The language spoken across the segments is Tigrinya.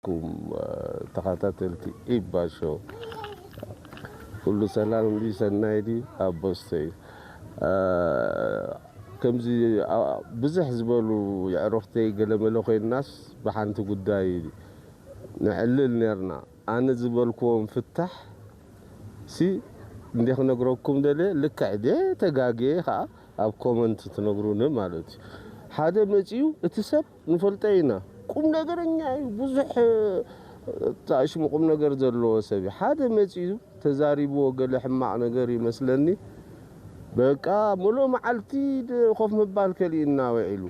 ኩም ተኸታተልቲ ኢባ ሾው፣ ኩሉ ሰላም ድዩ? ሰናይ ድዩ? ኣቦስተይ፣ ከምዚ፣ ኣ-፣ ብዝሕ ዝበሉ የዕሩኽተይ ገለመለ ኮይንናስ ብሓንቲ ጉዳይ ነዕልል ነርና። ኣነ ዝበልክዎም ፍታሕ ሲ እንዴ ክነግረኩም ደልየ፣ ልክዕ ድየ ተጋግየ ኸዓ ኣብ ኮመንት ትነግሩኒ ማለት እዩ። ሓደ መጺኡ፣ እቲ ሰብ ንፈልጦ ኢና፣ ቁም ነገረኛ እዩ፣ ብዙሕ፣ እ፣ ሽሙ ቁም ነገር ዘለዎ ሰብ እዩ። ሓደ መጺኡ ተዛሪብዎ ገለ ሕማቕ ነገር ይመስለኒ፣ በቃ ምሉእ መዓልቲ ድ-፣ ኮፍ ምባል ከሊእና ውዒሉ።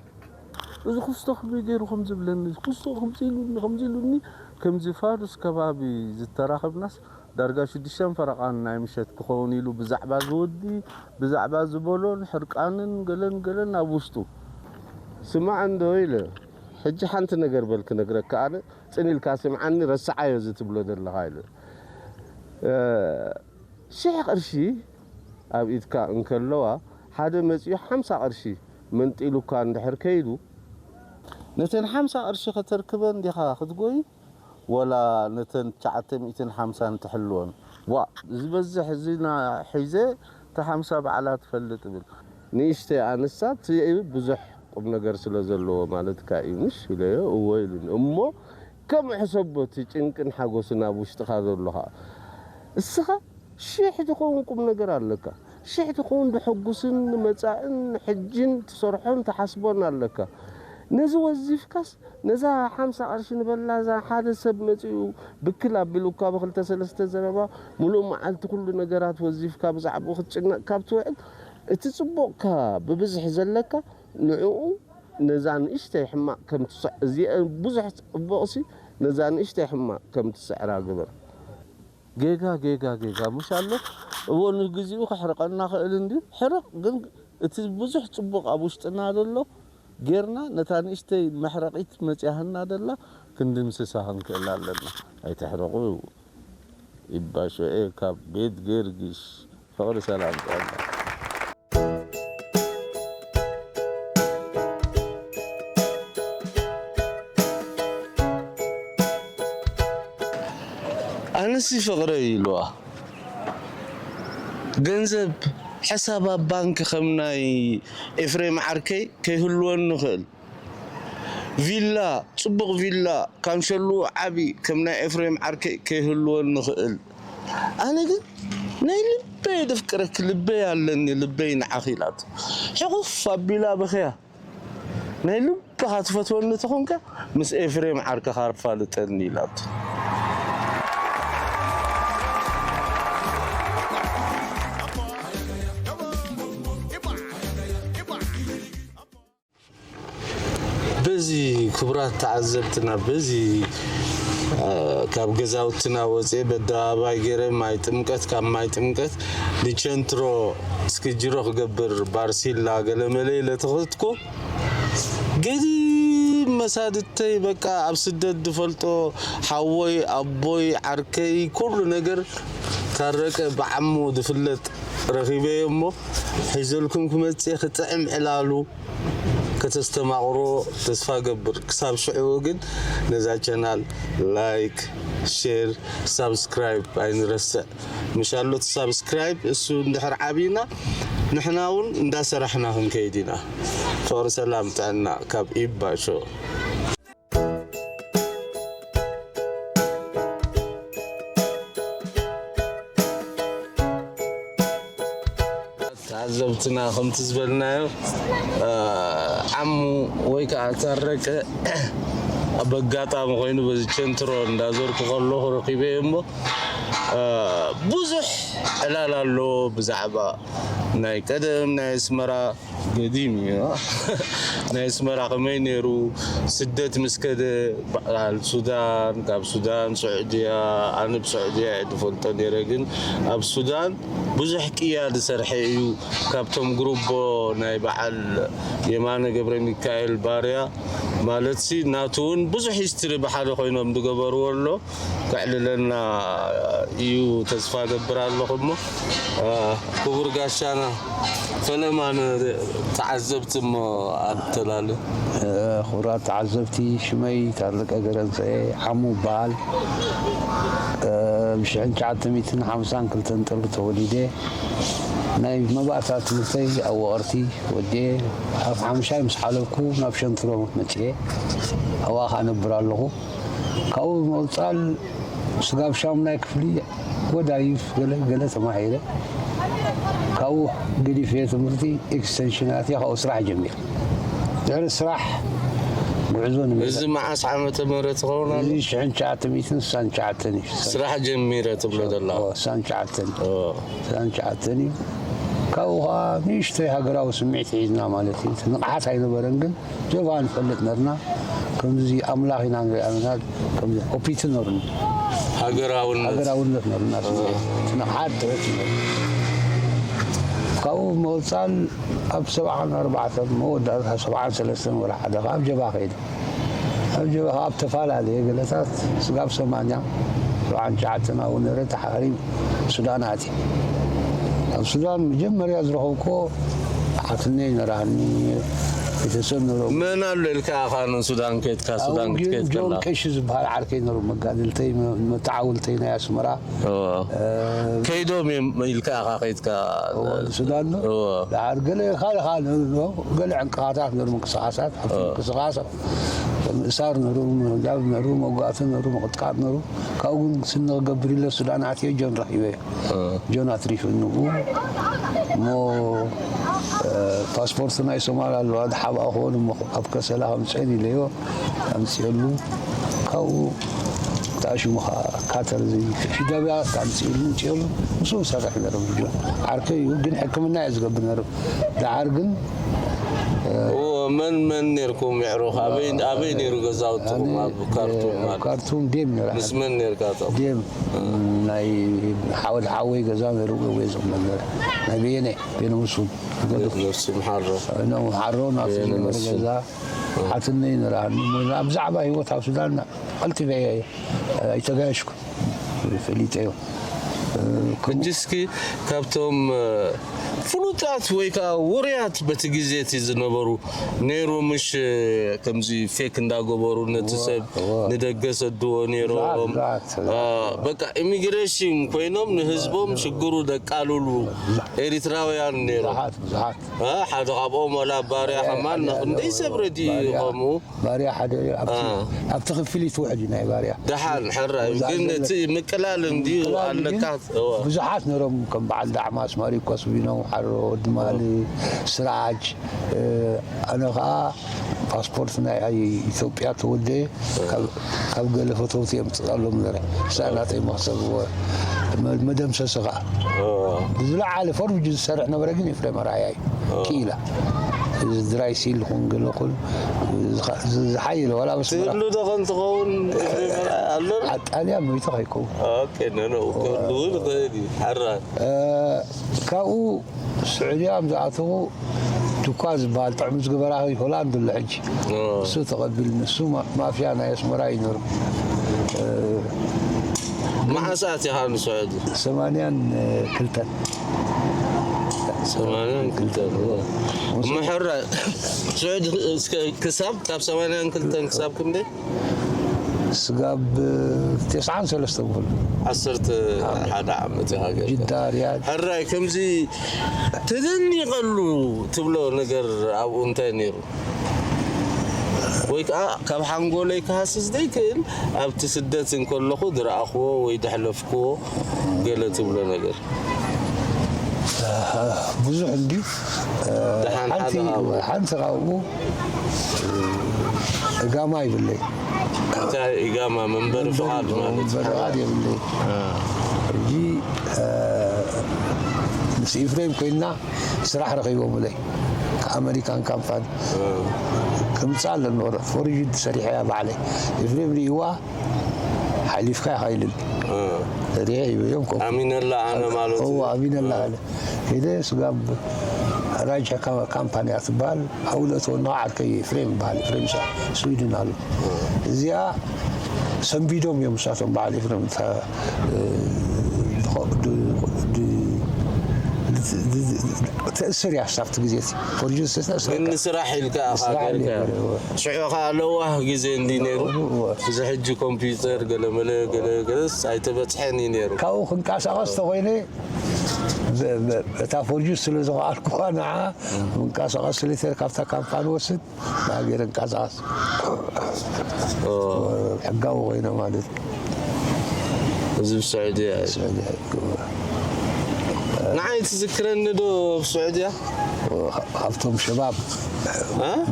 እዚ ክስቶ ከመይ ገይሩ ከም ዝብለኒ፣ ክስቶ ከምዚ ኢሉኒ፣ ከምዚ ኢሉኒ፣ ከምዚ ፋዱስ ከባቢ ዝተራኸብናስ ዳርጋ ሽዱሽተን ፈረቓን ናይ ምሸት ክኸውን ኢሉ ብዛዕባ ዝወዲ፣ ብዛዕባ ዝበሎን ሕርቃንን ገለን ገለን ኣብ ውሽጡ። ስማዕ እንዶ ኢለ፣ ሕጂ ሓንቲ ነገር በል ክነግረካ ኣነ፣ ጽን ኢልካ ስምዓኒ፣ ረስዓዮ እዚ ትብሎ ዘለኻ ኢለ። እ፣ ሽሕ ቅርሺ ኣብ ኢድካ እንከለዋ፣ ሓደ መጺኡ ሓምሳ ቅርሺ መንጢሉካ እንድሕር ከይዱ፣ ነተን ሓምሳ ቅርሺ ከተርክበን ዲኻ ክትጎይ፣ ወላ ነተን ትሽዓተ ሚእትን ሓምሳን ትሕልወን? ዋእ፣ ዝበዝሕ እዚ ና-፣ ሒዘ፣ እታ ሓምሳ ባዕላ ትፈልጥ እብል። ንእሽተይ ኣነሳ፣ እቲ ብዙሕ ቁም ነገር ስለ ዘለዎ ማለትካ እዩ፣ ምሽ? ኢለዮ፣ እወ ኢሉኒ። እሞ ከምኡ ሕሰቦ፣ እቲ ጭንቅን ሓጎስን ኣብ ውሽጥኻ ዘሎ ኸኣ። እስኻ ሽሕ ትኸውን ቁም ነገር ኣለካ። ሽሕ ትኸውን ድሕጉስን ንመጻእን ሕጅን ትሰርሖን ትሓስቦን ኣለካ። ነዚ ወዚፍካስ፣ ነዛ ሓምሳ ቅርሺ ንበላ፣ እዛ ሓደ ሰብ መጺኡ ብክል ኣቢሉካ ብክልተ ሰለስተ ዘረባ፣ ምሉእ መዓልቲ ኩሉ ነገራት ወዚፍካ ብዛዕባኡ ክትጭነቕ ካብ ትውዕል፣ እቲ ጽቡቕካ ብብዝሒ ዘለካ፣ ንዕኡ፣ ነዛ ንእሽተይ ሕማቕ ከም ትስዕ-፣ እዚአ ብዙሕ ጽቡቕሲ፣ ነዛ ንእሽተይ ሕማቕ ከም ትስዕራ ግበር። ጌጋ፣ ጌጋ፣ ጌጋ፣ ምሽ ኣሎ። እዎ፣ ንግዚኡ ከሕርቐና ክእል እንድዩ። ሕርቕ፣ ግን እቲ ብዙሕ ጽቡቕ ኣብ ውሽጥና ዘሎ ጌርና፣ ነታ ንእሽተይ መሕረቒት መጺኣህና ደላ ክንድምስሳ ክንክእል ኣለና። ኣይትሕረቑ። ኢባ ሾኤ ካብ ቤት ጊዮርጊስ። ፍቕሪ፣ ሰላም፣ ጥዕና። ኣነሲ ፍቕረይ ኢልዋ። ገንዘብ ሕሳብ ኣብ ባንክ ከም ናይ ኤፍሬም ዓርከይ ከይህልወኒ ይኽእል። ቪላ፣ ጽቡቕ ቪላ፣ ካንሸልኡ ዓቢ ከም ናይ ኤፍሬም ዓርከይ ከይህልወኒ ይኽእል። ኣነ ግን ናይ ልበይ ደፍቅረኪ፣ ልበይ ኣለኒ፣ ልበይ ንዓኺ ኢላቶ። ሕቑፍ ኣቢላ በኽያ። ናይ ልብኻ ትፈትወኒ ተኾንካ፣ ምስ ኤፍሬም ዓርከኻ ኣፋልጠኒ ኢላቶ። በዚ ክቡራት ተዓዘብትና፣ በዚ፣ እ፣ ካብ ገዛውትና ወፅየ በደባባይ ገይረ ማይ ጥምቀት፣ ካብ ማይ ጥምቀት ንቸንትሮ እስክጅሮ ክገብር ባርሲላ ገለመለ ኢለ ተኸትኩ። ገዲም መሳድተይ በቃ ኣብ ስደት ዝፈልጦ ሓወይ፣ ኣቦይ፣ ዓርከይ፣ ኩሉ ነገር ታረቀ ብዓሙ ዝፍለጥ ረኺበዮ እሞ ሒዘልኩም ክመጽእ ክጥዕም ዕላሉ ከተስተማቕሮ ተስፋ ገብር። ክሳብ ሽዑ ግን ነዛ ቻናል ላይክ፣ ሼር፣ ሳብስክራይብ ኣይንረስዕ። ምሻሎት ሳብስክራይብ እሱ እንድሕር ዓብና ንሕና እውን እንዳሰራሕና ክንከይድ ኢና። ፍቕሪ ሰላም ጥዕና ካብ ኢባ ሾ። ተዓዘብትና ከምቲ ዝበልናዮ፣ እ፣ ዓሙ ወይ ከዓ ታረቀ ኣብ ኣጋጣሚ ኮይኑ በዚ ቸንትሮ እንዳዞርኩ ከለኹ ረኺበዮ እሞ እ፣ ብዙሕ ዕላል ኣሎ ብዛዕባ ናይ ቀደም ናይ ኣስመራ ገዲም እዩ። ናይ ኣስመራ ከመይ ነይሩ? ስደት ምስ ከደ በዓል ሱዳን፣ ካብ ሱዳን ስዑድያ፣ ኣነ ብስዑድያ እየ ዝፈልጦ ነይረ፣ ግን ኣብ ሱዳን ብዙሕ ቅያ ዝሰርሐ እዩ። ካብቶም ግሩቦ ናይ በዓል የማነ ገብረ ሚካኤል ባርያ ማለት ሲ ናቱ እውን ብዙሕ ሂስትሪ ብሓደ ኮይኖም ዝገበርዎ ኣሎ። ከዕልለና እዩ ተስፋ ገብር ኣለኹ። እሞ እ፣ ክቡር ጋሻና ፈለማ ንተዓዘብቲ እሞ ኣተላለ። እ፣ ክቡራት ተዓዘብቲ፣ ሽመይ ታረቀ ገረንሰኤ ሓሙ እበሃል። እ፣ ብ ሽሕን ትሽዓተ ሚእትን ሓምሳን ክልተን ጥሪ ተወሊደ። ናይ መባእታ ትምህርተይ ኣብ ወቐርቲ ወዲኤ፣ ኣብ ሓምሻይ ምስ ሓለፍኩ ናብ ሸንትሮ መጺኤ ኣብኣ ኸኣ እነብር ኣለኹ። ካብኡ ብምቕጻል ስጋብ ሻሙናይ ክፍሊ ጎዳይፍ ገለ ገለ ተማሂረ። ካብኡ ገዲፈ ትምህርቲ ኤክስቴንሽን ኣትየ ካብኡ ስራሕ ጀሚረ። ድሕሪ ስራሕ ጉዕዞ ንመ- እዚ መዓስ ዓመተ ምህረት ይኸውን ኣሎ? እዚ ሽሕን ትሽዓተ ሚእትን ስሳን ትሽዓተን እዩ። ስራሕ ጀሚረ ትብሎ ዘለኻ? ኦ፣ ስሳን ትሽዓተን። ኦ። ስሳን ትሽዓተን እዩ። ካብኡ ኸዓ ንእሽተይ ሃገራዊ ስምዒት ሒዝና ማለት እዩ። እቲ ንቕሓት ኣይነበረን ግን ጀብሃ ንፈልጥ ነርና። ከምዚ ኣምላኽ ኢና ንሪኣ ነርና። ከምዚ ኦፒቲ ነርና። ሃገራውነት። ሃገራውነት ነርና። እ። እቲ ንቕሓት ጥረት እዩ ነርና። ካብኡ ብምቕጻል ኣብ ሰብዓን ኣርባዕተን መወዳእታ ሰብዓን ሰለስተን ወርሒ ሓደ ካብ ጀብሃ ከይደ። ኣብ ጀብሃ ኣብ ተፈላለየ ገለታት ስጋብ ሰማንያ ሰብዓን ትሽዓተን ኣብኡ ነረ ተሓሪም ሱዳን ኣትየ። ኣብ ሱዳን መጀመርያ ዝረኸብኩዎ ሓትነይ ነራኒ፣ ቤተሰብ ነሮም። መን ኣሎ ኢልካ ኢኻ ንሱዳን ከድካ? ሱዳን ኣብኡ ግን ክትከድ ጆን ከላ? ቀሺ ዝበሃል ዓርከይ ነሩ፣ መጋድልተይ፣ መ-፣ መተዓውልተይ ናይ ኣስመራ። እወ። እ፣ ከይዶም እዮም ኢልካ ኢኻ ከይድካ? እወ፣ ንሱዳን ነው። እወ። ደሓር ገለ ካልእ ካልእ ነው፣ ገለ ዕንቅፋታት ነሩ ምንቅስቃሳት፣ ኣብቲ እወ። ምንቅስቃስ ምእሳር ነሩ፣ ምህዳብ ነሩ፣ መጓእቲ ነሩ፣ ምቕጥቃጥ ነሩ። ካብኡ ግን ስኒ ክገብር ኢለ ሱዳን ኣትየ ጆን ረኺበ። እ። ጆን ኣትሪፉ ንኡ እሞ፣ እ፣ ፓስፖርት ናይ ሶማል ኣለዋ፣ ዝሓብኣ ክኾን እሞ ኣብ ከሰላ ከምፅአን ኢለዮ፣ ኣምፅኤሉ። ካብኡ ተኣሽሙ ከዓ ካተር እዚ ፊዳብያ ኣምፅኤሉ፣ ምፅኤሉ፣ ምስኡ ዝሰርሕ ነሩ ጆን። ዓርከይ እዩ፣ ግን ሕክምና እየ ዝገብር ነሩ። ደሓር ግን እዎ፣ መን መን ኔርኩም የዕሩኽ? ኣበይ፣ ኣበይ ኔሩ ገዛውትኹም? ኣነ፣ ኣብ ካርቱም ኣብ ማለት? ካርቱም ዴም ኔራ። ምስ መን ኔርካ? ዴም፣ እ። ናይ ሓወድ ሓወይ ገዛ ኔሩ፣ ወይ ዘመን ኔራ። ናይ በየነ፣ በየነ ሙሱ። ነፍሱ ምሓሮ። ኖ፣ ሓሮ፣ ናብቲ በየነ ዝነበረ ሙሱ። ገዛ። እ። ሓትነይ ኔራ። ብዛዕባ ህይወት ኣብ ሱዳን ቀልጢፈ እየ ኣይተጋየሽኩ። ፈሊጠዮ። እ፣ ከምኡ ሕጂ እስኪ ካብቶም፣ እ፣ ፍሉጣት ወይ ከዓ ውሩያት በቲ ግዜ እቲ ዝነበሩ ነይሩ፣ ምሽ፣ እ፣ ከምዚ ፌክ እንዳገበሩ ነቲ እወ፣ ሰብ እወ። ንደገ ሰድዎ ነይሮም። ብዙሓት፣ ብዙሓት፣ እ፣ ብዙሓት። በቃ ኢሚግሬሽን ኮይኖም ንህዝቦም ሽግሩ ደቃልሉ ኤሪትራውያን ነይሮም። ብዙሓት፣ ብዙሓት። እ፣ ሓደ ካብኦም ዋላ ባርያ እ፣ ከማን ሓደ ክንደይ ሰብ ረድዩ ባርያ። ከምኡ። ባርያ ሓደ እዩ። ኣብቲ፣ አ። ኣብቲ ክፍሊት ውሕድ እዩ ናይ ባርያ። ደሓን፣ ሕራይ። እዛ ግን ዘለ-፣ እቲ ምቅላል እንድዩ ምቅላል ግን ኣለካ። እወ። ብዙሓት ነሮም፣ ከም በዓል ዳዕማስ፣ ማሪቆስ ቢኖም፣ ሓሮ፣ ወዲ ማሊ፣ ስራጅ፣ እ፣ ኣነ ኸኣ ፓስፖርት ናይ ኢትዮጵያ ተወደየ፣ ካብ፣ ካብ ገለ ፈተውቲ የምጽኣሎም ነረ። እሳ ናተይ መኽሰብ እወ። መ-፣ መደምሰሲ ኸኣ። እወ። ብዝለዓለ ፈርጅ ዝሰርሕ ነበረ ግን ኤፍሬም ኣርኣያ እዩ። ክኢላ። እዚ ድራይ ሲል ይኹን ገለ ኩሉ ዝሓ-፣ ዝ-፣ ዝሓየለ ዋላ ኣብ ኣስመራ። ትህሉ ዶ ኸን ትኸውን? ኣሎ? ኣብ ጣልያን ሞይቱ ከይከውን። ኦኬ፣ ኖ፣ ኖ፣ ክህሉ እውን ይኽእል እዩ። ሓራን። እ፣ ካብኡ ስዑድያ ኣብ ዝኣተኹ ዱኳ ዝበሃል ጥዑም ዝግበራ ሆላንድ ኣሎ ሕጂ። ኦ። እሱ ተቐቢሉ፣ ንሱ ማ-፣ ማፍያ ናይ ኣስመራ እዩ ነሩ። እ፣ መዓስ ኣቲኻ ንስዑዲ? ሰማንያን ክልተን። ሰማንያን ክልተን። እሞ ሕራይ፣ ስዑዲ እስከ ክሳብ፣ ካብ ሰማንያን ክልተን ክሳብ ክንደይ? ስጋብ ተስዓን ሰለስተን ክፍሉ። ዓሰርተ ሓደ ዓመት ኢኻ ጌርካ። ጅዳ፣ ሪያድ። ሕራይ፣ ከምዚ ተደኒቐሉ ትብሎ ነገር ኣብኡ እንታይ ነይሩ? ወይ ከዓ ካብ ሓንጎለይ ክሃስስ ዘይክእል ኣብቲ ስደት እንከለኹ ዝረኣኽዎ ወይ ዘሕለፍክዎ ገለ ትብሎ ነገር? ብዙሕ እንድዩ። ደሓን ሓንቲ፣ ሓደ ካብኡ። ሓንቲ ካብኡ እጋማ ይብለይ። እንታይ ኢጋማ? መንበሪ ፍቓድ ማለት እዩ። መንበሪ ፍቓድ የብለይ። አ። ሕጂ ምስ ኢፍሬም ኮይና ስራሕ ረኺቦምለይ፣ ከኣመሪካን ካምፓኒ። ከምፃ ኣለኒ ወረ ፎርጅድ ሰሪሐ እያ ባዕለይ። ኢፍሬም ርእይዋ ሓሊፍካ ኢኻ ኢልል። ሪአ ይበዮም ኮ ኣሚነላ ኣነ ማለት እዩ። ኣሚነላ ኣለ። ሄደ ስጋብ ራጅ ካምፓንያ ትበሃል። ኣብኡ ለእተወና ዓርከይ ፍሬም ይበሃል። ፍሬም ስዊድን ኣሎ። እዚኣ ሰንቢዶም እዮም እሳቶም በዓል ኤፍሬም ተእስር እያ ኣብቲ ግዜ ፎርጅን ዝተእስር። ንስራሕ ኢልካ ኢኻ ጌርካዮ። ሽዑ ኸዓ ለዋህ ግዜ እንዲ ነይሩ። እዚ ሕጂ ኮምፒውተር ገለመለ ገለገለስ ኣይተበፅሐን እዩ ነይሩ። ካብኡ ክንቀሳቐስ ተኾይነ እታ ፎርጅን ስለ ዝኸኣልኩዋ ንዓ ምንቀሳቐስ ስለ ተር ካብታ ካምፓኒ ወስድ ናገር እንቀሳቐስ ሕጋዊ ኮይነ ማለት እዩ። እዚ ብስዑድያ እዩ። ንዓይ ትዝክረኒ ዶ ብስዑድያ? ካብቶም ሸባብ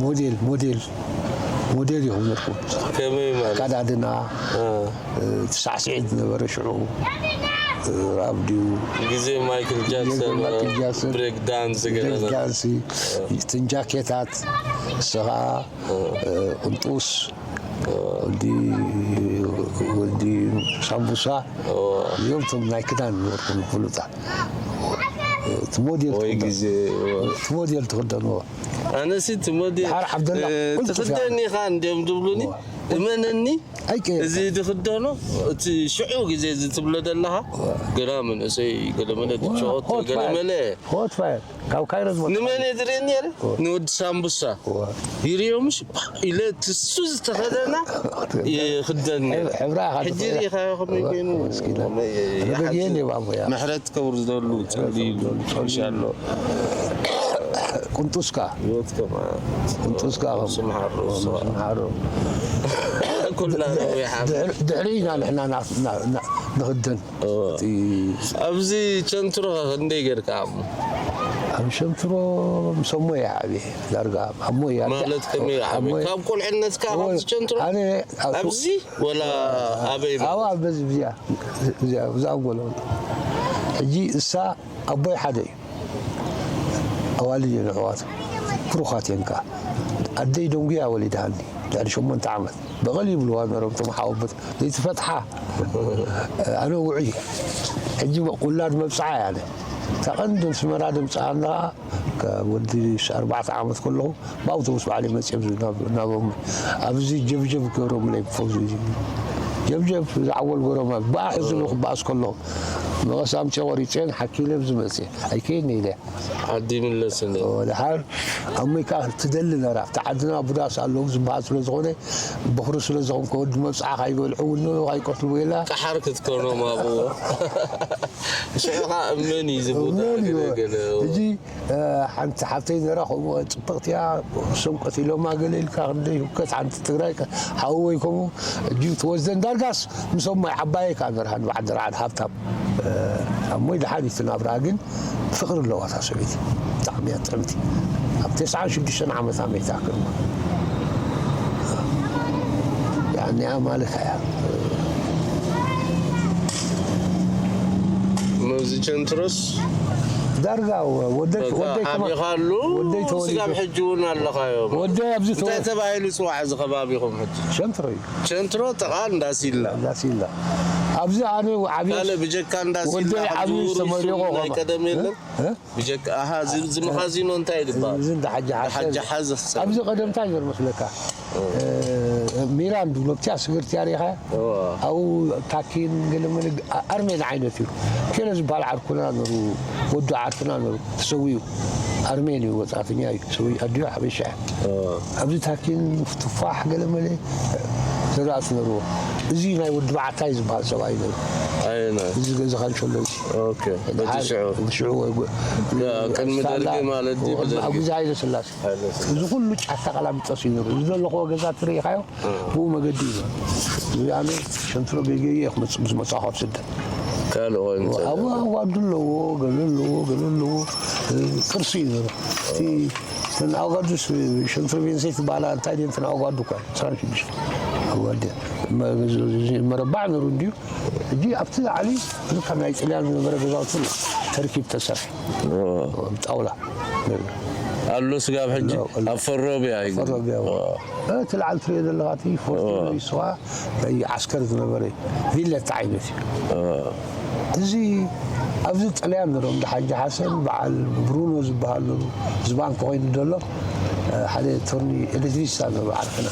ሞዴል ሞዴል ሞዴል ይኹም ነርኩም። ከመይ ማለት? ኣካዳድና ተሳዕስዒት ዝነበረ ሽዑ ራብ ድዩ ግዜ ማይክል ጃክሰን ማይክል ጃክሰን ብሬክ ዳንስ ገለ ዳንሲ እትን ጃኬታት ንስኻ ቁንጡስ ወዲ ወዲ ሳምቡሳ እዮም ቶም ናይ ክዳን ዝወርቁ ፍሉጣት እቲ ሞዴል ወይ ግዜ እቲ ሞዴል ትኽደንዎ ኣነሲ እቲ ሞዴል ድሓር ዓብደላ ኩሉ ትኽደን ኢኻ እንዲዮም ዝብሉኒ እመነኒ ኣይቀየር እዚ ዝኽደኖ እቲ ሽዑ ግዜ እዚ ትብሎ ዘለኻ ግና መንእሰይ ገለመለ ትሸወቶ ሆት ፋየር ገለመለ ሆት ፋየር ካብ ካይሮ ዝመጣ ንመን እየ ዝርኢ ነይረ ንወዲ ሳምቡሳ ይርእዮ ምሽ ኢለ ትሱ ዝተኸደና ይኽደን ነይረ ሕብራ ኢኻ ሕጂ ትኽእል። ርኢኻዮ ከመይ ኮይኑ መስኪና። ከመይ ረገግየን ይሓዝን። እየ ባቦያ ምሕረት ከውርደሉ ጸልዩ ጸልዩ ኣሎ ቁንጡስካ ህይወት ከማ ቁንጡስካ ስምሓሩ ስምሓሩ ኩልና ነዊሓ ድሕሪ ኢና ንሕና ና- ና- ና- ንኽደን እቲ ኣብዚ ቸንትሮ ክንደይ ጌርካ ኣሞ ኣብ ሸንትሮ ምስ ኣሞ እየ ዓብየ ዳርጋ ኣሞ እያ ማለት ከመይ ዓቢ ካብ ቁልዕነትካ ካብዚ ቸንትሮ ኣብዚ ወላ ኣበይ ኣብ ኣብ በዚ ብዚያ ብዚያ ብዛ ጎሎ ሕጂ እሳ ኣቦይ ሓደ እዩ ኣዋልድ እየን ኣሕዋት ብሩኻት እየን ከኣ ኣደይ ደንጉያ ወሊድሃኒ ልዕሊ ሸሞንተ ዓመት በቐል ይብልዋ ነበሮም እቶም ሓወቦት ዘይትፈትሓ ኣነ ውዑይ ሕጂ ውላድ መብፅዓ እያ ኣነ እታ ቀንዲ ኣስመራ ደምፅኣና ካብ ወዲ ኣርባዕተ ዓመት ከለኹ ብኣውቶቡስ ባዕለይ መፅኦም ናቦም ኣብዚ ጀብጀብ ገሮምለይ ፈውዚ ጀብጀብ ዝዓወል ገሮም ብኣ ሕዝሉ ክበኣስ ከለኹ መቐስ ኣምፅኦ ቆሪፅኦን ሓኪለ ኣብዚ መፅእ ኣይከይድን ኢለ ዓዲ ይምለስን ድሓር ኣሞይ ከዓ ትደሊ ነራ ኣብቲ ዓድና ቡዳስ ኣለዉ ዝበሃል ስለ ዝኾነ በኽሪ ስለ ዝኾንከ ወዲ መብፅዓ ካይበልዑ እውን ካይቀትልዎ ኢላ ቀሓር ክትከኖም ኣብዎ ሽዑ ከዓ እመን እዩ ዝብሉ እመን እዩ። ገለ ሕጂ ሓንቲ ሓብተይ ነራ ከምኡ ፅብቕቲ እያ እሶም ቀቲሎማ ገለ ኢልካ ክንደይ ህውከት ሓንቲ ትግራይ ሓወይ ከምኡ ሕጂ ትወስደን ዳርጋስ ምስ ኣሞይ ዓባየይ ከዓ ነርሃ ንባዕዲ ርዓድ ሃብታም ኣሞይ ድሓን እዩ ትናብራ ግን ፍቕሪ ኣለዋ እታ ሰበይቲ ብጣዕሚ እያ ጥዕምቲ ኣብ ተስዓን ሽዱሽተን ዓመታ መይታ ክርማ ያኔ ማለት እያ መዚ ቸንትሮስ ዳርጋ ወደይ ወደይ ከማ- ሓሚኻሉ ወደይ ተወሊዱ። ስጋብ ሕጂ እውን ኣለኻዮ ወደይ ኣብዚ እንታይ ተወ- ተባሂሉ ይፅዋዕ እዚ ከባቢኹም ሕጂ ሸንትሮ እዩ ቸንትሮ ጥቓ እንዳሲላ እንዳሲላ ኣብዚ ኣነ ዓብየ ካልእ ብጀካ እንዳሲላ ወደይ ኣብ ዓብዩ ዝውሩ ዝተመሪቖ ናይ ከማ- ቀደም የለን እ? ብጀካ ኣሃ እዚ እዚ መኻዚኖ እንታይ እዩ ዝበሃል እዚ እንዳ ሓጂ ሓሰብ ሓጂ ሓዘ ኣብዚ ቀደም እንታይ ነሩ መስለካ ሚራን ድብሎ ብትያ ስግርትያ ሪኢኻ ኣብኡ ታኪን ገለመለ ኣርሜን ዓይነት እዩ ኬለ ዝበሃል ዓርኩና ነሩ ወዱ ዓርክና ነሩ ተሰዊኡ ኣርሜን እዩ ወፃእተኛ እዩ ሰው ኣዲዮ ሓበሻ ኣብዚ ታኪን ትፋሕ ገለመለ ዘራእቲ ነርዎ እዚ ናይ ወዲ በዓታይ ዝበሃል ሰብኣይ ነሩ ኣይና እዚ ገዛ ካንሸሎ እዚ ኦኬ በቲ ሽዑ ሽዑ ወይ ጎ- ቅድሚ ደርጊ ማለት ድዩ ብደርጊ ኣብ ግዜ ሃይለ ስላሴ እዚ ኩሉ ጫካ ቀላሚጦስ እዩ ነሩ እዚ ዘለኽዎ ገዛ ትርኢኻዮ ብኡ መገዲ እዩ ነሩ እዚ ኣነ ሸንትሮ ገይገየ ክመፅእ ምስ መፃኹ ኣብ ስደት ካልእ ኮይኑ ኣብኡ ኣዋዱ ኣለዎ ገለ ኣለዎ ገለ ኣለዎ ቅርሲ እዩ ነሩ እቲ ተን ኣዋጋዱ ሸንትሮ ቤንሰይ ትበሃላ እንታይ ድን ተን ኣዋጋዱ እኳ ስራን ሽዱሽተ ወደ መረባዕ ነሩ እንዲዩ። ሕጂ ኣብቲ ላዕሊ፣ እዚ ካብ ናይ ጥልያን ዝነበረ ገዛውቲ ተርኪብ ተሰርሐ፣ ብጣውላ። ኣሎ ስጋብ ሕጂ? ኣሎ፣ ኣሎ። ኣብ ፈሮብያ እዩ። ፈሮብያ። እቲ ላዕሊ ትሪኦ ዘለኻ እቲ ፎርት፣ ንሱ ናይ ዓስከር ዝነበረ ቪላ ዓይነት እዩ። እዚ ኣብዚ ጥልያን ነሮም፣ እንዳ ሓጂ ሓሰን በዓል ብሩኖ ዝበሃል ነሩ፣ እዚ ባንክ ኮይኑ ዘሎ፣ ሓደ ቶርኒ ኤሌክትሪሲታ ነሩ ዓርክና።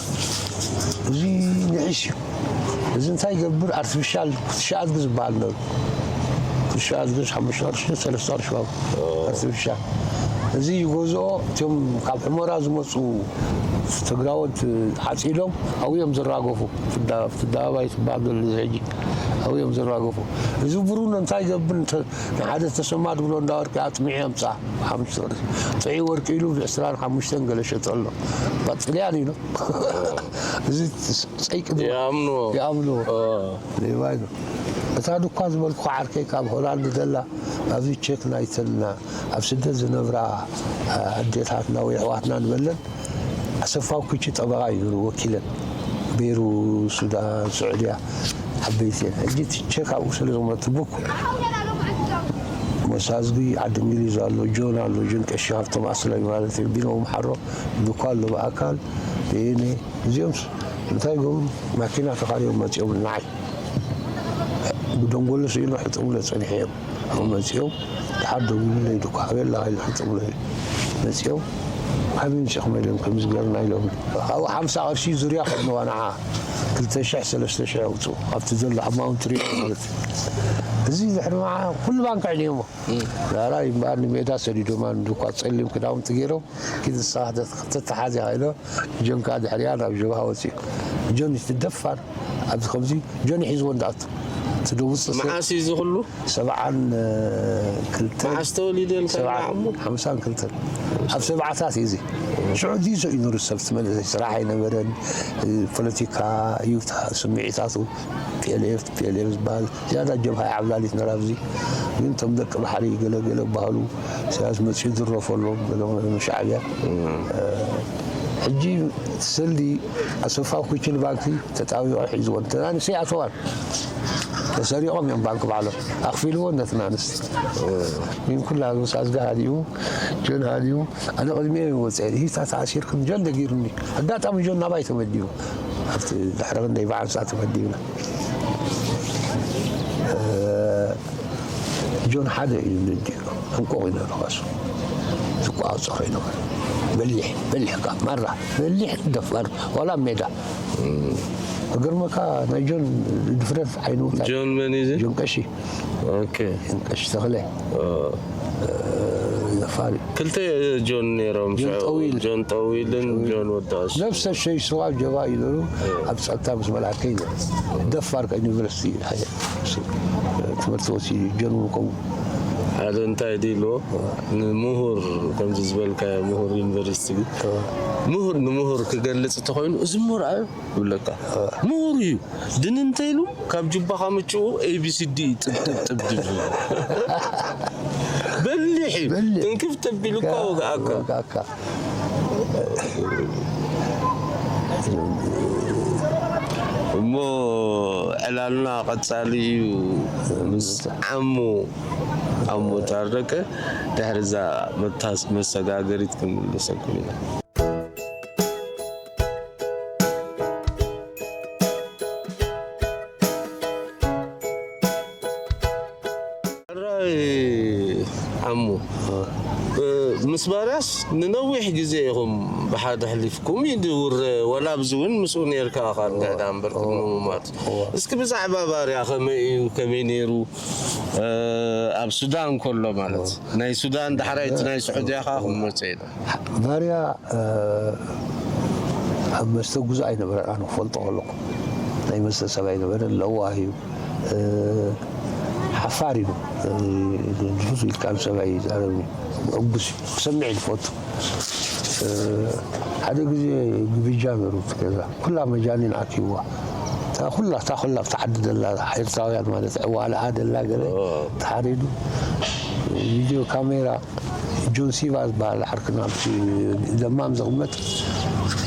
እዚ ንዒስ እዩ። እዚ እንታይ ይገብር? ኣርቲፊሻል ኩትሻ ኣድጊ ዝበሃል ነሩ። ኩትሻ ኣድጊ ሓሙሽተ ቅርሺ፣ ሰለስተ ቅርሺ ዋጋ። ኣርቲፊሻል። እዚ ይገዝኦ፣ እቶም ካብ ሕመራ ዝመፁ ትግራዎት ዓፂዶም ኣብኡ እዮም ዝራገፉ። ኣብቲ ኣደባባይ ትበሃል ዘሎ እዚ ሕጂ ኣብኡ እዮም ዝራገፉ። እዚ ብሩኖ እንታይ ይገብር? ንሓደ ተሰማ ድብሎ እንዳ ወርቂ ኣጥሚዑ የምፅኣ። ሓሙሽተ ቅርሺ። ጥዑይ ወርቂ ኢሉ ብዕስራን ሓሙሽተን ገለ ሸጠሎ። ጥልያን ኢሉ። እዚ ጸይቂ ድዋ ይኣምንዎ። ይኣምንዎ። ሌባ ኢሉ። እታ ድኳ ዝበልኩ ዓርከይ ካብ ሆላንድ ዘላ፣ ኣብዚ ቸክ ናይተን ኣብ ስደት ዝነብራ ኣዴታትና ወይ ኣሕዋትና ንበለን፣ ኣሰፋ ኩቺ ጠበቓ እዩ ነይሩ ወኪለን። ቤሩ፣ ሱዳን፣ ስዑድያ ዓበይቲ እየን። ሕጂ እቲ ቸክ ኣብኡ ስለ ዘቕመጥኩ፣ ሞሳዝጊ ዓዲ እንግሊዝ ኣሎ፣ ጆን ኣሎ፣ ጆን ቀሺ ሃብቶም ኣስላይ ማለት እዩ፣ ቢንኦም ሓሮ፣ ድኳ ኣሎ ብኣካል፣ የኔ፣ እዚኦም እንታይ ይገብሩ? ማኪና ተኻርዮም መፂኦም ንዓይ። ብደንጎሎ ስኢኖ ሕጥሙለ ፀኒሐ እዮም። ኣብኡ መፂኦም፣ ድሓር ደዊሉለይ፣ ድኳ ኣበይ ኣለኻ ኢሉ ሕጥሙለ መፂኦም፣ ካበይ ምፂኹም ኢሎም፣ ከምዚ ገርና ኢሎም። ኣብኡ ሓምሳ ቅርሺ ዙርያ ከድነዋ ንዓ፣ ክልተ ሽሕ ሰለስተ ሽሕ ኣውፅኡ። ኣብቲ ዘሎ ኣማውንት ሪኦ ማለት እዩ። እዚ ድሕሪ ንዓ ኩሉ ባንክ ኣዕንዮሞ። ዳራይ እምበኣር ንሜዳ ሰዲዶማ፣ ንድኳ ፀሊም ክዳውንቲ ገይሮም፣ ኪድ ንስኻ ተተሓዝ ኢኻ ኢሎ፣ ጆን ከኣ ድሕሪኣ ናብ ጀብሃ ወፂኡ። ጆን እቲ ደፋር ኣብዚ ከምዚ ጆን ሒዝዎ እንዳኣቱ። እቲ ደቡፅ ሰ- መዓስ እዩ እዚ ኩሉ? ሰብዓን ክልተን። መዓስ ተወሊደ ኢልካ ሰብዓ-፣ ዓሙ? ሓምሳን ክልተን። ኣብ ሰብዓታት እዩ እዚ። ሽዑ ዲሶ እዩ ነሩ ሰብ፣ እቲ መንእሰይ ስራሕ ኣይነበረን። ፖለቲካ እዩ እታ ስምዒታቱ። ፒኤልኤፍ፣ ፒኤልኤፍ ዝበሃል ዝያዳ ጀብሃ ዓብላሊት ነራ ኣብዚ። ግን እቶም ደቂ ባሕሪ ገለ ገለ በሃሉ፣ ኢሳያስ መጺኡ ዝረፈሎም ገለ ምስ ሻዕብያ። ሕጂ እቲ ሰልዲ ኣሰፋ ኩችን ባንኪ ተጣቢቑ ሒዝዎ። እተን ኣንስቲ ይኣተዋን ተሰሪቖም እዮም ባንኪ ባዕሎም። ኣኽፊልዎ ነተን ኣንስቲ። ግን ኩላ ምስ ኣዝጋ ሃዲኡ፣ ጆን ሃዲኡ፣ ኣነ ቅድሚኦም እየ ወፂአ። ሂታ ተኣሲርክን ጆን ደጊሩኒ። ኣጋጣሚ ጆን ናባይ ተመዲቡ። ኣብቲ ድሕሪ ክንደይ በዓል ሰዓት ተመዲብና። ጆን ሓደ እዩ ልዲ ዕንቆቕ እዩ ነሩ ኳሱ። ዝቋዖጾ ኮይኑ በሊሕ፣ በሊሕ ካብ ማራ፣ በሊሕ ደፋር፣ ዋላ ኣብ ሜዳ። ክገርመካ ናይ ጆን ድፍረት ዓይኑ እንታይ ጆን መን እዩ እዚ? ጆን ቀሺ። ኦኬ። ጆን ቀሺ ተኽለ። ኦ። ደፋር እዩ። ክልተ ጆን ነይሮም ጆን ሽዑ። ጠዊል። ጆን ጠዊልን ጆን ወዳሽ። ነፍሰ ሸይ ስዋ ጀባ እዩ ነሩ። ኣብ ጸጥታ ምስ መልኣከ እዩ ነሩ። ደፋር ከ ዩኒቨርሲቲ ትምህርቲ ወሲዱ ጀን እውን ከምኡ። ሓደ እንታይ ድልዎ ንምሁር ከምዚ ዝበልካዮ ምሁር ዩኒቨርሲቲ ግን ምሁር ንምሁር ክገልጽ እንተኾይኑ እዚ ምሁር ኣዩ ይብለካ። ምሁር እዩ። ድን እንተኢሉ ካብ ጁባኻ ምጭኡ ኤቢሲዲ ጥብጥብ ጥብጥብ ዝብል። በሊሕ እዩ። በሊሕ። እንክፍ ተቢሉ እኳ ወግኣካ። ወግኣካ። እሞ ዕላልና ቀጻሊ እዩ። ምስ ዓሙ፣ ዓሙ ታረቀ ድሕሪ እዛ መታስ-፣ መሰጋገሪት ክንምለሰኩም ኢና። ሕራይ ዓሙ፣ እ፣ ምስ ባርያስ ንነዊሕ ግዜ ኢኹም ብሓደ ኣሕሊፍኩም እዩ ዝውረ፣ ወላ ኣብዚ እውን ምስኡ ነይርካ ኢኻ እንድሕዳ እምበር ቅድሚ ምሟቱ። እዋ። እስኪ ብዛዕባ ባርያ ከመይ እዩ፣ ከመይ ነይሩ፣ እ፣ ኣብ ሱዳን ከሎ ማለት፣ ናይ ሱዳን ዳሕራይ እቲ ናይ ስዑድያ ኸኣ ክመጽእ ኢና። ባርያ፣ እ፣ ኣብ መስተ ጉዙእ ኣይነበረን፣ ኣነ ክፈልጦ ከለኹ። ናይ መስተ ሰብ ኣይነበረን፣ ለዋህ እዩ። እ፣ ሓፋር እዩ። እ፣ ድፍት ኢልካ ንሰብ ኣይዛረብን እዩ። ዕጉስ እዩ። ክሰምዕ እዩ ዝፈቱ። እ፣ ሓደ ግዜ ግብጃ ነሩ እቲ ገዛ። ኩላ መጃኒን ኣትይዋ። እታ ኩላ፣ እታ ኩላ ኣብታ ዓዲ ደላ ኤርትራውያን ማለት ዕዋልኣ ደላ ገለ ኦ። ተሓሪዱ። ቪድዮ ካሜራ ጆን ሲቫ ዝበሃል ዓርክና ኣብቲ ለማም ዝቕመጥ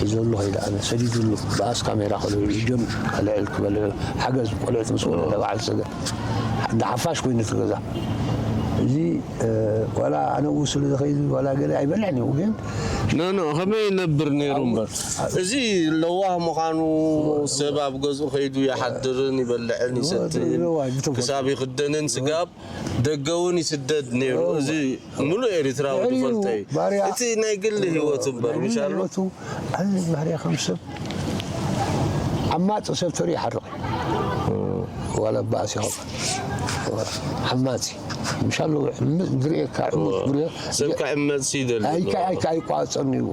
ሒዘሉ ከይደ ኣነ ሰዲዱሉ ብኣስ ካሜራ ከልዕል ጆን ከልዕል ክበል ሓገዝ ቆልዑት ምስ ወለደ በዓል ሰገ እንዳ ሓፋሽ ኮይኑ እቲ ገዛ እዚ ዋላ ኣነ ው ስለ ዝኸይድ ዋላ ገለ ኣይበልዕን እዩ ግን ኖ ኖ ከመይ ይነብር ነይሩ እምበር እዚ ለዋህ ምዃኑ ሰብ ኣብ ገዝኡ ከይዱ ይሓድርን ይበልዕን ይሰትን ክሳብ ይኽደንን ስጋብ ደገ እውን ይስደድ ነይሩ። እዚ ሙሉእ ኤርትራዊ ዝፈልጦ እዩ። እቲ ናይ ግሊ ህይወቱ እምበር ምሻሉ ኣዚ ባርያ ከም ሰብ ዓማፂ ሰብ ተሪኡ ይሓርቕ እዩ። ዋላ ባእሲ ይኸውን ዓማፂ ምሻሉ ዝርእየካ ዕሙት ብርዮ ሰብ ክዕመፅ ይደሊ ኣይቋፀን እዩ።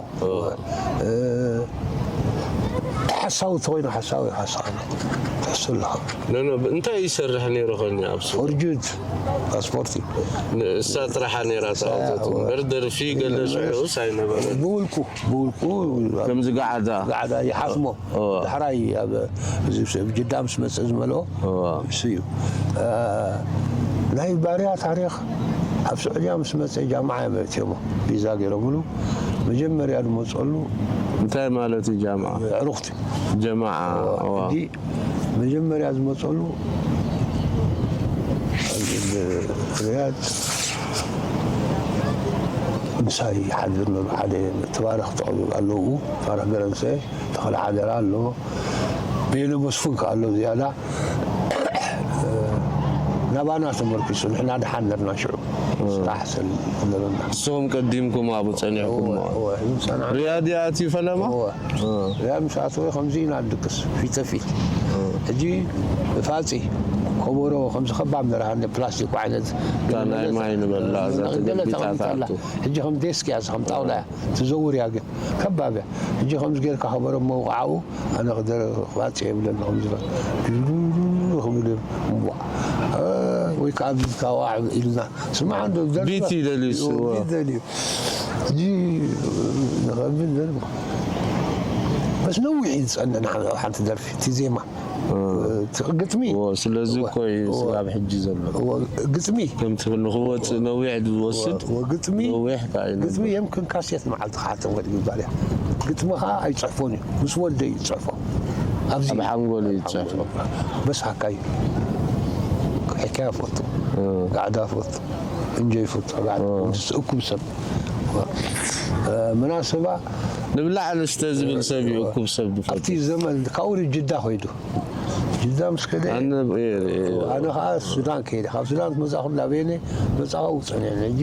ሓሳዊ ተኮይኑ ሓሳዊ ይሓሳዊ ትሕሱ ኣለኻ እንታይ ይሰርሕ ነይሩ ኸኒ ኣብ ሱቅ ፎርጅድ ፓስፖርቲ እሳ ጥራሓ ነይራ ተኣውተት እምበር ደርፊ ገለ ሽዑስ ኣይነበረ ብውልቁ ብውልቁ ከምዚ ገዓዳ ጋዕዳ ይሓስሞ ዳሕራይ ኣብ እዚ ሰብ ጅዳ ምስ መፀ ዝመልኦ እሱ እዩ ናይ ባርያ ታሪክ ኣብ ስዑድያ ምስ መፀ ጃምዓ እዮም ኣእትዮሞ ቪዛ ገይሮምሉ መጀመርያ ዝመፀሉ እንታይ ማለት እዩ ጃምዓ ዕሩክቲ ጀማዓ ሕጂ መጀመርያ ዝመፀሉ ሪያድ ምሳይ ይሓድር ነሩ ሓደ ተባረኽ ተቐብብ ኣለዉ ተባረኽ ገረንሰ ተኸለ ሓደራ ኣሎ ቤነ መስፉን ከ ኣሎ ዝያዳ ናባና ተመርኪሱ ንሕና ድሓን ነርና ሽዑ ስራሕ ስለ ነበርና ንስኹም ቀዲምኩም ኣብኡ ጸኒሕኩም ሪያድ እያ ኣትዩ ፈለማ ያ ምስ ኣተወ ከምዚ ኢና ንድቅስ ፊት ፊት ሕጂ ብፋፂ ከበሮ ከምዚ ከባብ ነርሃ ፕላስቲክ ዓይነት ናይ ማይ ንበላ እዛ ተገልቢጣ ትኣቱ ሕጂ ከም ዴስክ እያ ከም ጣውላ እያ ትዘውር እያ ግን ከባብ እያ ሕጂ ከምዚ ጌርካ ከበሮ መውቃዓኡ ኣነ ክደረ ክባጽ የብለኒ ከምዚ ክብል እምቧ ወይ ከዓ ቢልካ ዋዕ ኢልና ስማዕ እንዶ ቢት ይደልዩ እሱ ቢት ደልዩ ሕጂ ንኸብል ዘርባ በስ ነዊሕ እዩ ዝጸንዕ ንሓንቲ ደርፊ እቲ ዜማ ግጥሚ ስለዚ እኮ እዩ ስጋብ ሕጂ ዘሎ ግጥሚ ከምቲ ንክወፅእ ነዊሕ ዝወስድ ግጥሚ ነዊሕ ከዓ እዩ ግጥሚ የምክን ካሴት መዓልቲ ክሓተም ክእል ይግባል እያ ግጥሚ ከዓ ኣይፅሕፎን እዩ ምስ ወልደ እዩ ዝፅሕፎ ኣብዚ ኣብ ሓንጎል እዩ ዝፅሕፎ በስ ሓካይ ሕካያ ፈቱ ጋዕዳ ፈቱ እንጀይ ፈቱ ጋዕዳ እኩብ ሰብ መናሰባ ንብላዕ ንስተ ዝብል ሰብ እዩ እኩብ ሰብ ዝፈቱ ኣብቲ ዘመን ካብኡ ጅዳ ኮይዱ ጅዳ ምስ ከደ ኣነ ከዓ ሱዳን ከይደ ካብ ሱዳን መፃኹም ላበየነ መፃኻ ውፀነ ሕጂ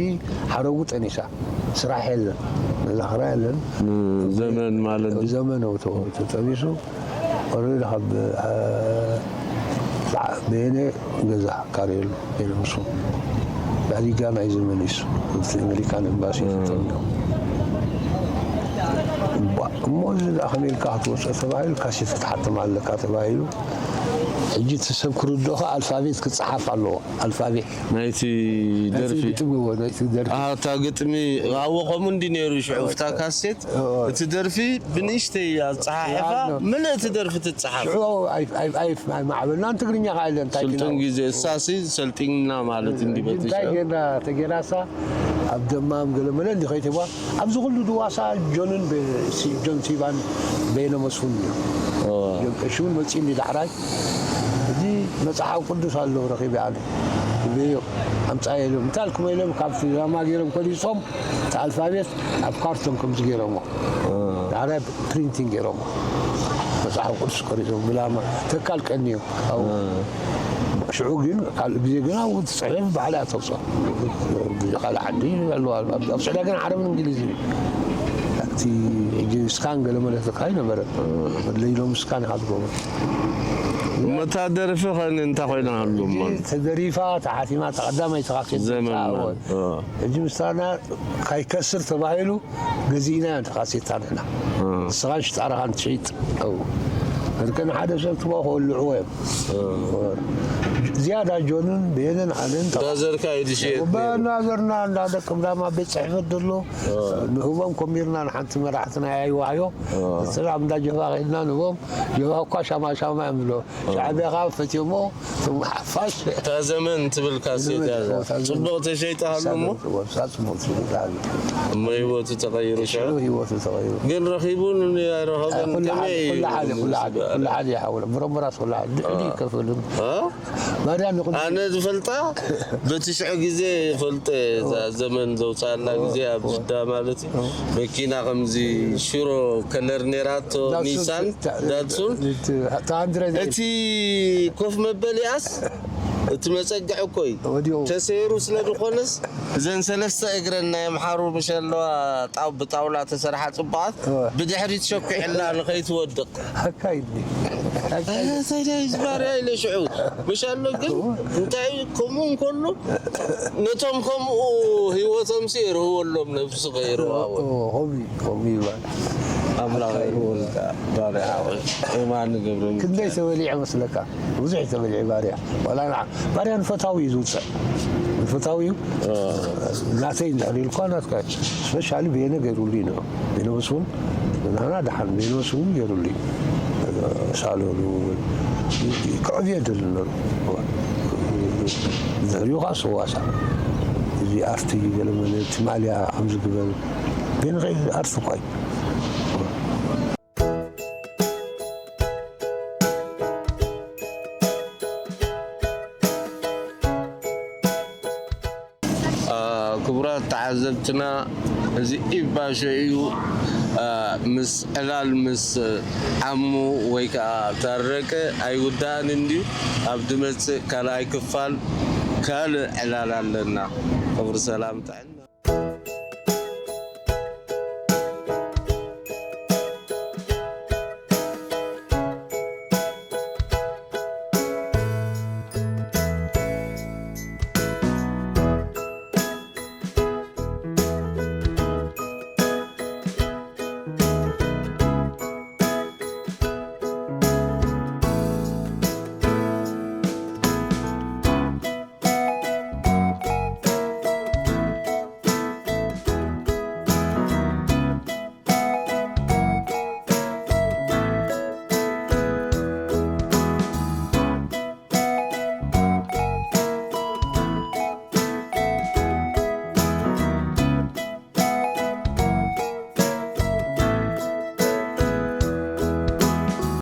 ሓረጉ ጠኒሳ ስራሕ የለን መዛኽራ የለን ዘመን ማለት ዘመን ተጠቢሱ ኦረዲ ካብ በየነ ገዛ ካርየሉ የለምሱ ዳዲጋ ናይ ዘመን ይሱ ኣብቲ ኣሜሪካን ኤምባሲ ተጠሚሩ እሞ እዚ ከመይ ኢልካ ክትወፅኦ ተባሂሉ ካሴት ክትሓትም ኣለካ ተባሂሉ ሕጂ እቲ ሰብ ክርድኦ ከዓ ኣልፋቤት ክፀሓፍ ኣለዎ ኣልፋቤት ናይቲ ደርፊ ግጥሚ እዎ ናይቲ ደርፊ ኣታ ግጥሚ ኣዎ ከምኡ እንዲ ነይሩ ሽዑ ፍታ ካሴት እቲ ደርፊ ብንእሽተይ ኣፀሓሒፋ ምልእ እቲ ደርፊ ትፀሓፍ ሽዑ ኣይማዕበልናን ትግርኛ ከዓ ኢለ እንታይ ስልጡን ግዜ እሳሲ ሰልጢንና ማለት እንዲ በቲ እንታይ ሽዑ ጌርና ተጌራሳ ኣብ ደማም ገለመለ እንዲ ከይትዋ ኣብዚ ኩሉ ድዋሳ ጆንን ጆን ሲባን በየነ መስፉን እዩ ጆን ቀሽውን መፂእኒ ዳሕራይ እዚ መፅሓፍ ቅዱስ ኣለዉ ረኺበ ኣነ ይብለዮ ኣምፃ ኢሎም እንታይ ኣልኩም ኢሎም ካብቲ ራማ ገይሮም ኮሊፆም እቲ ኣልፋቤት ኣብ ካርቶን ከምዚ ገይሮሞ ዳሕራይ ፕሪንቲንግ ገይሮሞ መፅሓፍ ቅዱስ ቆሪፆም ብላማ ተካል ቀንዮም ኣብኡ ሽዑ ግን ካልእ ግዜ ግን ኣብኡ ትፅሕፍ ባዕላ ተውፅኦ ካልእ ዓዲ ኣለዋ ኣብ ስዑድያ ግን ዓረብን እንግሊዝን እዩ እቲ ሕጂ ስካን ገለ መለ ተካ ይነበረ ለይሎም ስካን ኢኻ ትገብሮ እሞ እታ ደርፊ ኸን እንታይ ኮይና ኣሉ እሞ ተደሪፋ ተሓቲማ ተቐዳማይ ተኻሴት ዘመን ማለት ሕጂ ምስታና ካይከስር ተባሂሉ ገዚእና ዮም ተኻሴታ ንሕና ንስኻን ሽጣራኻን ትሸይጥ እርከን ሓደ ሰብ ትቦ ክወልዕዎ እዮም። ዝያዳ ጆንን ቤንን ኣነን ተባ- ብራዘርካ እዩ ዝሸየጥ ነይሩ። ብናዘርና እንዳ ደቂ እንዳማ ቤት ጽሕፈት ዘሎ ንህቦም ኮሚርና ንሓንቲ መራሕትና ያይዋዮ ስራብ እንዳ ጀፋ ከድና ንህቦም ጀፋ እኳ ሻማ ሻማ እዮም ብሎ ሻዕቢያ ካብ ፈትዮሞ እቶም ሓፋሽ እታ ዘመን ትብል ካሴት እያ እዛ። እታ ዘመን። ጽቡቕ ተሸይጣ ኣሎ እሞ። እሳ ጽቡቕ ትብል እሞ ህይወቱ ተቐይሩ ሽዑ። ሽዑ ህይወቱ ተቐይሩ። ግን ረኺቡን ኣይረኸበን ኩሉ ከመይ ሓደ እዩ? ኩሉ ሓደ ኩሉ ሓደ ኩሉ ሓደ ይሓውል ብረምበራስ ኩሉ ሓደ ድሕሪ ይከፍልን እ? ባዳ ንኹሉ ኣነ ዝፈልጣ በቲ ሽዑ ግዜ ፈልጠ እዛ ዘመን ዘውፅኣላ ግዜ ኣብ ጅዳ ማለት እዩ። መኪና ከምዚ ሽሮ ከለር ነይራቶ ዳትሱን ኒሳን ዳትሱን። እቲ ኮፍ መበሊኣስ እቲ መፀግዒ እኮ እዩ። ተሰይሩ ስለ ዝኾነስ እዘን ሰለስተ እግረን ናይ ኣምሓሩ ምሸለዋ ጣው ብጣውላ ተሰርሓ ፅቡቓት ብድሕሪት ሸኩዕላ ንኸይትወድቕ። ኣካይድኒ ኣካይድ ኣታ እንታይ ዝባርያ ኢለ ሽዑ ምሻሎ ግን እንታይ ከምኡ እንከሎ ነቶም ከምኡ ህይወቶም ሲ የርህወሎም ነብሱ ከይርዋዎ ሆቢ ሆቢ ይባል ኣምላኽ ይርወልካ ባርያ ሓወይ። ኤማን ገብረ ክንደይ ተበሊዐ መስለካ ብዙሕ ተበሊዐ ባርያ ዋላ ንዓ ባርያ ንፈታዊ እዩ ዝውፅእ ንፈታዊ እዩ ናተይ እንድሕር ኢልኳ ናትካ ስፔሻሊ ቤነ ገይሩሉ እዩ ንዑ ቤነ መስውን ንሕና ደሓን ቤነ መስውን ገይሩሉ እዩ ሳሎኑ እውን ክዕብዮ ደሊ ነሩ ድሕሪኡ ከዓ ሰዋሳ እዚ ኣርቲ ገለመለ ትማልያ ከምዚ ግበር ቤነ ከይ ኣርቲ እኳ እዩ ክቡራት ተዓዘብትና እዚ ኢባሾ እዩ ምስ ዕላል ምስ ዓሙ ወይ ከዓ ታረቀ ኣይውዳእን እንድዩ ኣብ ድመፅእ ካልኣይ ክፋል ካልእ ዕላል ኣለና ክብሪ ሰላም ጥዕና